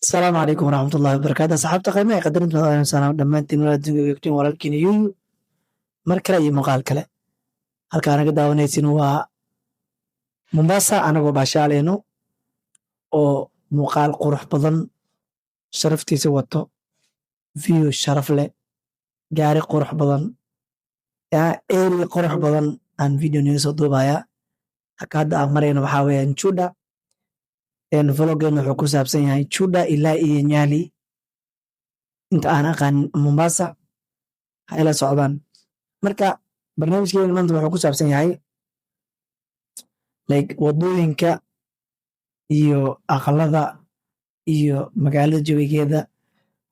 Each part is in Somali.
Asalaamu calaykum waraxmatullahi wabarakaatu. Asxaabta qiimaha qadarinta mudan, salaam dhammaantiin walaal adduunka joogtiin. Walaalkiina Yuyu mar kale iyo muuqaal kale. Halkaa naga daawanaysin waa Mombasa, anagoo baashaaleyno oo muuqaal qurux badan sharaftiisa wato, view sharaf leh, gaari qurux badan, yaa area qurux badan aan video niga soo duubaya. Halka hadda aan marayno waxaa weeyaan Chuda. Vloggeena wuxuu ku saabsan yahay Chuda ilaa iyo Nyali. Inta aan aqaanin Mombasa ha ila socdaan. Marka barnaamijkeena maanta wuxuu ku saabsan yahay like wadooyinka iyo aqalada iyo magaalada jawigeeda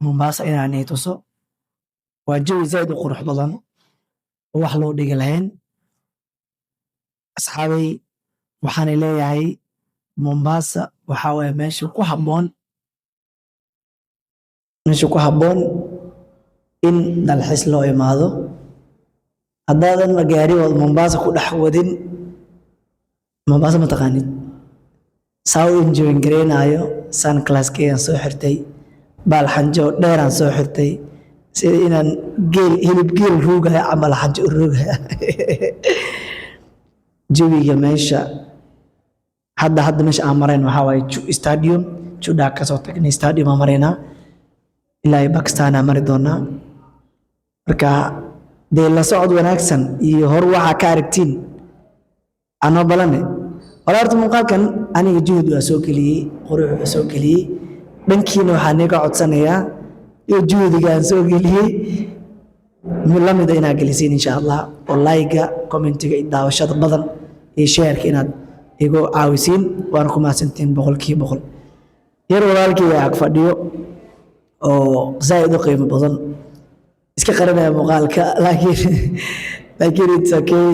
Mombasa inaan ii tuso. Waa jawi zaid u qurux badan oo wax loo dhigi lahayn. Asxaabay, waxaanay leeyahay Mombasa waxaa waaye meesha ku habboon in dalxiis loo imaado. Haddaadan gaari Mombasa ku dhex wadin, Mombasa ma taqaanid. Saa u enjoy gareynaayo, sunglasskeygaan soo xirtay, baal xanjo dheeraan soo xirtay, sida inaan geel, hilib geel ruugaya camal xanjo u ruugaya. Jawiga meesha hadda meesha aan marayn waxaa waaye stadium. Chuda kasoo tagnay, stadium aan maraynaa, ilaa iyo Pakistan aan mari doonaa. Marka dee la socod wanaagsan iyo hor waxaa ka aragtiin anoo balane. Wala horta muuqaalkan aniga juhud waa soo geliyey, qurux waa soo geliyey. Dhankiina waxaa niga codsanayaa iyo juhdigaan soo geliyey mid la mida inaad gelisiin, insha Allah, oo like-ga, commentiga iyo daawashada badan iyo shareka inaad igu caawisiin. Waana ku mahadsantihiin 100%. Yar walaalkii ag fadhiyo oo zaaid u qiimo badan iska qarinaya muuqaalka, laakiin it's okay.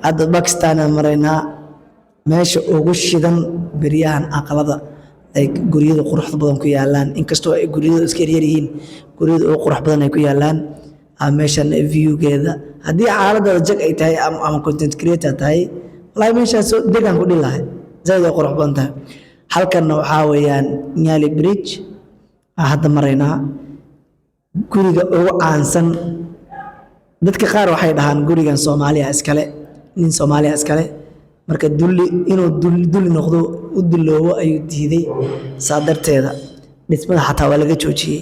Hadda Pakistan aan maraynaa, meesha ugu shidan beryahan aqalada, like guryada quruxda badan ku yaalaan. Inkastoo ay guryada iska yaryar yihiin, guryada ugu qurux badan ay ku yaalaan. Meeshan viewgeeda, haddii xaaladada jag ay tahay ama content creator tahay, wallahi meeshaas degaan ku dhihi lahay, zaaid ay qurux badan tahay. Halkanna waxaa weeyaan Nyali Bridge aan hadda maraynaa. Guriga ugu caansan, dadka qaar waxay dhahaan gurigan Soomaaliya iskale, nin Soomaaliya iskale. Marka dulli inuu dulli noqdo, u dulloobo ayuu diiday, saa darteeda dhismada xataa waa laga joojiyey.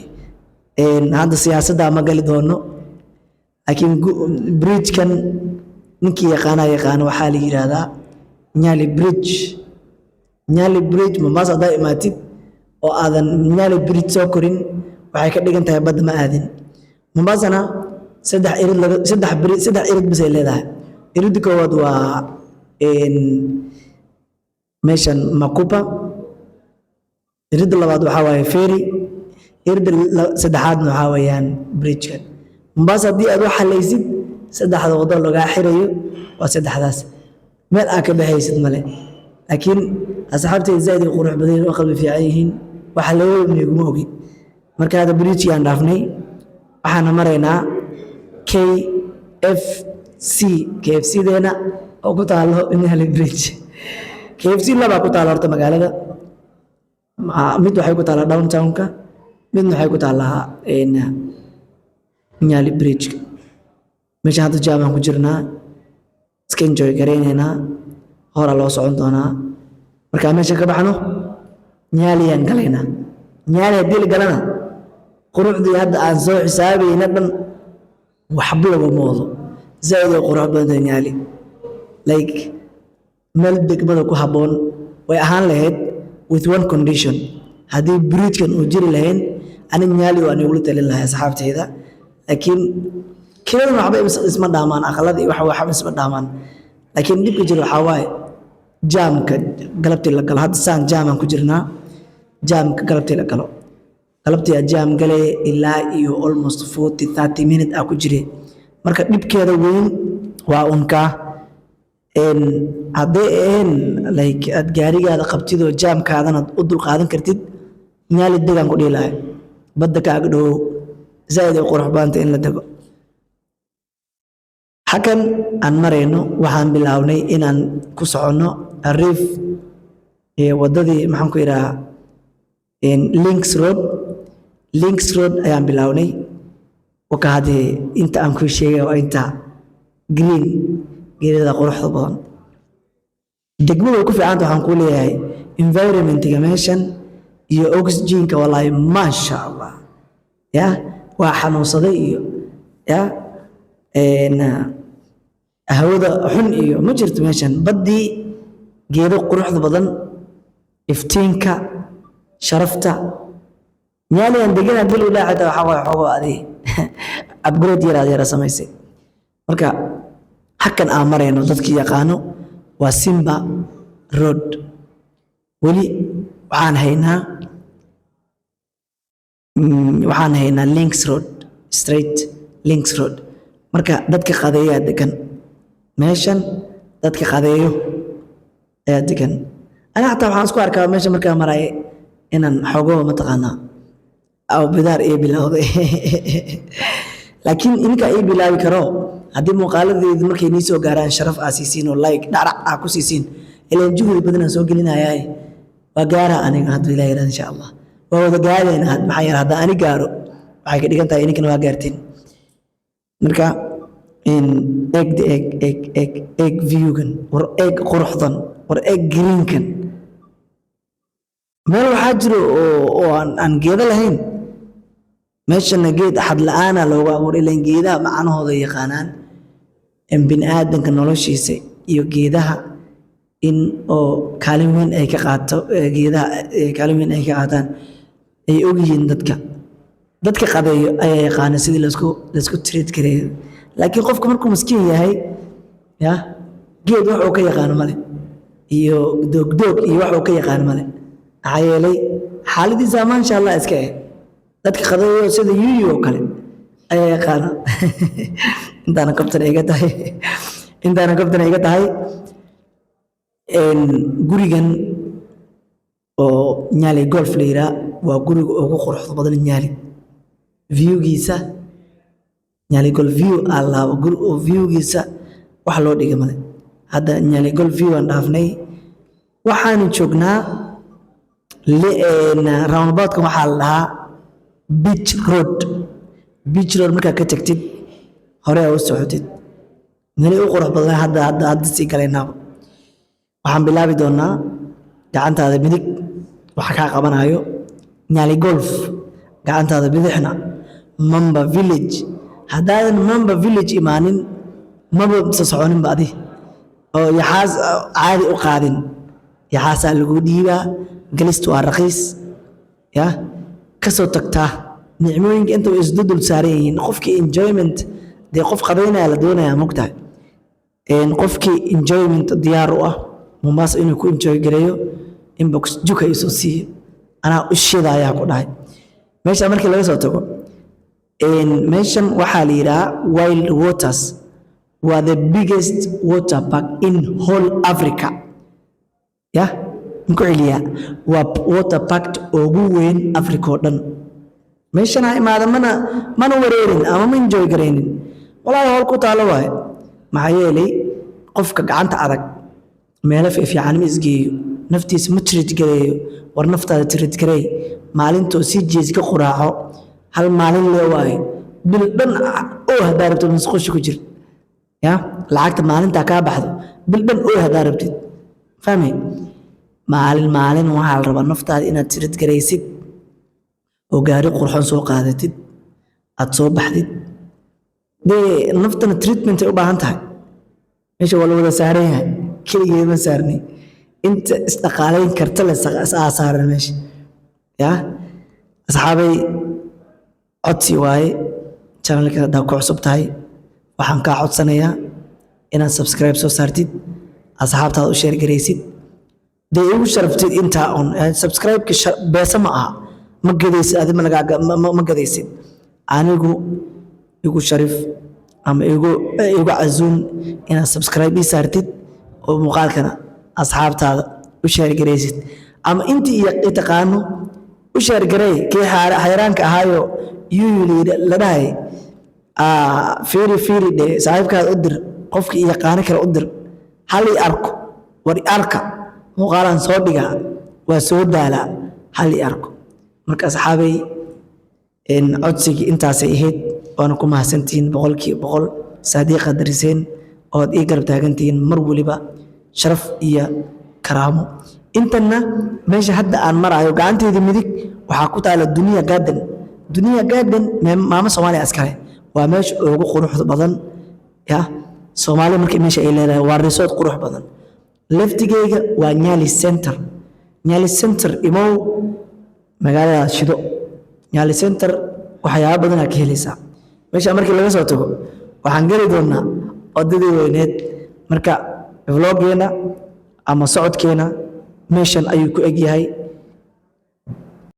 Hadda siyaasadda ma gali doono, laakiin bridge-kan ninkii yaqaana yaqaano, waxaa la yiraahdaa Nyali Bridge. Nyali Bridge, Mombasa haddaa imaatid oo aadan Nyali Bridge soo korin, waxay ka dhigan tahay badda ma aadin. Mombasana saddex irid laga saddex bridge, saddex irid bas ay leedahay. Iridda koowaad waa meeshan Makupa, iridda labaad waxaa waaye ferry, iridda saddexaadna waxaa weeyaan bridge-kan. Mombasa haddii aad wax halaysid, saddexda wado lagaa xirayo waa saddexdaas, meel aad ka baxaysid male. Laakiin asxaabteyda zaaid ay qurux badan yihiin oo qalbi fiican yihiin, waxa laga niguma ogi. Marka hadda bridge-kii aan dhaafnay, waxaana maraynaa KFC, KFC deena oo ku taalo Nyali Bridge. KFC labaa ku taalo horta magaalada. Mid waxay ku taallaa downtown-ka, midna waxay ku taallaa Nyali Bridge. Meesha hadda jam aan ku jirnaa, iska enjoy garaynaynaa, horaa loo socon doonaa. Markaa meesha ka baxno, Nyaliyaan galaynaa. Nyali haddii la galana, quruxdii hadda aan soo xisaabayna dhan waxba laguma wado, zaaid ay qurux badan tahay Nyali. Like meel degmada ku habboon way ahaan lahayd, with one condition: haddii bridgekan uu jiri lahayn, ani Nyali waan igula talin lahay asxaabteyda. Laakiin kiradan waxba isma dhaamaan, aqalada iyo waxba isma dhaamaan. Laakiin dhibka jira waxaa waaye jamka galabtii la galo. Hadda saan jam aan ku jirnaa. Jamka galabtii la galo, galabtii aa jam galay ilaa iyo almost 40 30 minute aa ku jire. Marka dhibkeeda weyn waa unkaa hadday ahayn like aad gaarigaada qabtid oo jamkaadana u dul qaadan kartid, Nyali degaan ku dhihi lahay. Badda kaaga dhowow, zaaid ay qurux badanta in la dego. Halkan aan marayno waxaan bilownay inaan ku soconno Ariif iyo waddadii, maxaan ku idhahaa, Links Road, Links Road ayaan bilownay. Waka haddee inta aan kuu sheegay waa inta green, geedada quruxda badan. Degmada way ku fiicanta. Waxaan kuu leeyahay environmentiga meeshan iyo oxygenka, wallaahi maasha Allah. Ya waa xanuunsaday iyo ya hawada xun iyo ma jirto meeshan. Baddii, geedo quruxda badan, iftiinka, sharafta Nyaaliyan degan. Haddii lagu dhaha xitaa waxaa waaye xoogo adi upgrade yaraad yara samaysay. Marka hakan aan marayno, dadkii yaqaano, waa Simba Road. Weli waxaan haynaa Links Road, straight Links Road. Marka dadka qadeeyaa degan meeshan, dadka qadeeyo ayaa degan. Ani xataa waxaan isku arkaa meesha markaan maraya inaan xogo mataqaanaa aw bidaar ii bilowday, laakiin ininkaa ii bilaabi karo haddii muuqaaladeedu markay nii soo gaaraan sharaf aa siisiin oo like dhacdhac aa ku siisiin. Ilaan juhdi badan aan soo gelinayaa, waa gaaraa aniga hadduu Ilaah yiraahdo, insha Allah waa wada gaarayna. Maxaa yeele haddaan ani gaaro, waxay ka dhigan tahay ininkana waa gaarteen. Marka eeg de, eeg, eeg, eeg, eeg viewgan, war eeg quruxdan, war eeg greenkan. Meel waxaa jiro oo aan geedo lahayn, meeshana geed axad la'aana loogu abuuray. Ilaan geedaha macnahooda yaqaanaan in bini aadanka noloshiisa iyo geedaha in oo kaalin weyn ay ka qaato, geedaha kaalin weyn ay ka qaataan ay ogyihiin. Dadka qadeeyo ayaa yaqaana sidii laisku treat gareeyo. Laakiin qofka markuu miskiin yahay, ya geed wax uu ka yaqaano male iyo doogdoog iyo wax uu ka yaqaano male. Maxaa yeelay xaaladiisa maasha Allah iska eh. Dadka qadeeyo sida yuyu oo kale ayaa yaqaana. Intaana kabtan iga tahay, intaana kabtan iga tahay. Gurigan oo Nyali Golf la yiraa waa guriga ugu quruxda badan Nyali. Viewgiisa, Nyali Golf View aa laaba guri oo viewgiisa wax loo dhiga male. Hadda Nyali Golf View aan dhaafnay, waxaanu joognaa roundaboutkan. Waxaa la dhahaa Beach Road. Beach Road markaa ka tagtid, hore aa u socotid meel u qurux badan. Hadda sii galaynaaba. Waxaan bilaabi doonaa gacantaada midig waxa kaa qabanayo Nyali Golf, gacantaada bidixna Mamba Village. Haddaadan Mamba Village imaanin, maba sa soconinba adi oo yaxaas caadi u qaadin. Yaxaasaa lagu dhiibaa, galistu waa raqiis. Ya kasoo tagtaa nicmooyinka inta way isdudul saaran yihiin. Qofkii enjoyment dee, qof qadaynaya la doonayaa, mogtahay? Qofkii enjoyment diyaar u ah Mombasa inuu ku enjoy gareeyo, inbox juka isoo siiyo, anaa u shida ayaa ku dhahay. Meesha markii laga soo tago, meeshan waxaa la yidhahaa Wild Waters. Waa the biggest water park in whole Africa. Ya ku celiyaa, waa water park ugu weyn Africa oo dhan. Meeshan ha imaada, mana wareerin ama ma enjoy garaynin. Walaahi howl ku taalo waaye. Maxaa yeelay qofka gacanta adag meelo fiifiican ma isgeeyo, naftiisa ma treat gareeyo. War naftaada treat gareey. Maalintoo si jees ka quraaco, hal maalin lee waaye. Bil dhan oo haddaa rabtid musqusha ku jir, ya lacagta maalintaa kaa baxdo, bil dhan oo haddaa rabtid, fahmay? Maalin maalin waxaa la rabaa naftaada inaad treat garaysid oo gaari qurxoon soo qaadatid, aad soo baxdid. Dee naftana treatment ay u baahan tahay. Meesha waa la wada saaran yahay, keligeed ma saarnay. Inta isdhaqaalayn karta le aa saaran meesha. Ya asxaabay, codsi waaye. Channelka haddaa ku cusub tahay, waxaan kaa codsanayaa inaad subscribe soo saartid, asxaabtaada u share garaysid, dee igu sharaftid intaa on subscribe-ka. Beesa ma aha, ma gadaysid adi, ma lagaa ma gadaysid. Anigu igu sharif ama igu casuun inaad subscribe ii saartid oo muuqaalkana asxaabtaada u share garaysid, ama intii i taqaano u share garay. Kii xayraanka ahaayo yuyu la dhahay, fiiri fiiri dhe, saaxiibkaada u dir, qofkii yaqaano kale u dir. Hal i arko, war i arka, muuqaalaan soo dhigaa, waa soo daalaa, hal i arko. Marka asxaabay, codsigii intaasay ahayd, waana ku mahadsantihiin 100% saadiiqa dariseen ood ii garab taagantihiin mar waliba, sharaf iyo karaamo. Intanna meesha hadda aan marayo, gacanteeda midig waxaa ku taala Dunia Garden. Dunia Garden maamo Soomaaliya iskale, waa meesha ugu quruxda badan ya Soomaali. Marka meesha ay leedahay waa resort qurux badan. Leftigeyga waa Nyali Center. Nyali Center imow, magaalada shido. Nyali Center waxyaabo badanaa ka helaysaa. Meesha markii laga soo tago waxaan geli doonaa wadadii weyneed. Marka vloggeena ama socodkeena meeshan ayuu ku egyahay.